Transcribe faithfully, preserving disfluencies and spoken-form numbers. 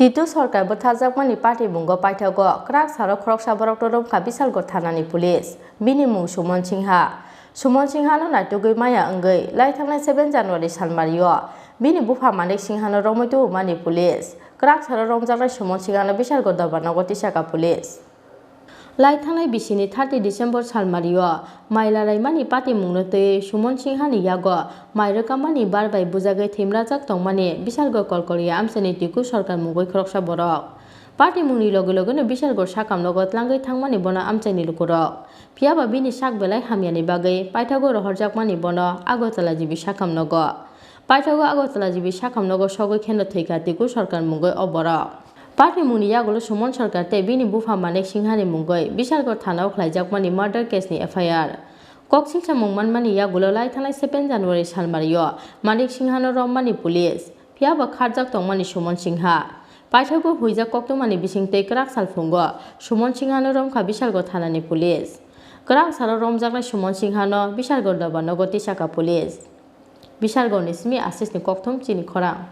Titu sorkar bwtharjakmani patimungo paithago kwrak salo khoroksa borokno romkha Bishalgarh thanani police. Bini mung Suman Singha. Suman Singhano naitugwi maya wngwi lai thangnai seven January salmario bini bupha Manik Singhano romwi tubumani police. Kwrak salo romjaknai Suman Singhano Bishalgarh dorbar nogo tisaka police. Lai thangnai bisini thirty December salmario mai laraimani patimungno twiwi Suman Singhani yago mai rwkhammani bar bai bujagwi thwimrajak tongmani Bishalgarh Kolkolia amchaini Tiku sorkar mungwi khoroksa borok. Patimungni loge logeno Bishalgarh sakamnogo tlangwi thangmani bono amchaini lukurok. Phiyaba bini sak belai hamyani bagwi paithago rohorjakmani bono Agartala G B sakamnogo. Paithago Agartala G B sakamnogo sogwi kheno thwikha Tiku sorkar mungwi o borok. Patimungni yagulo Suman Sarkar tei bini bupha Manik Singhani mungwi Bishalgarh thanao khlaijakmani murder case ni F I R. Koksilsa mung manmani yagulo lai thangnai seven January salmario Manik Singhano romani police, phiyaba kharjak tongmani Suman Singha. Paithago huijak koktwmani bisingtwi kwrak salphungo Suman Singhano romkha Bishalgarh thanani police. Kwrak salo romjaknai Suman Singhano Bishalgarh dorbar nogo tisaka police. Bishalgarhni simi Asisni kokthum chini khorang.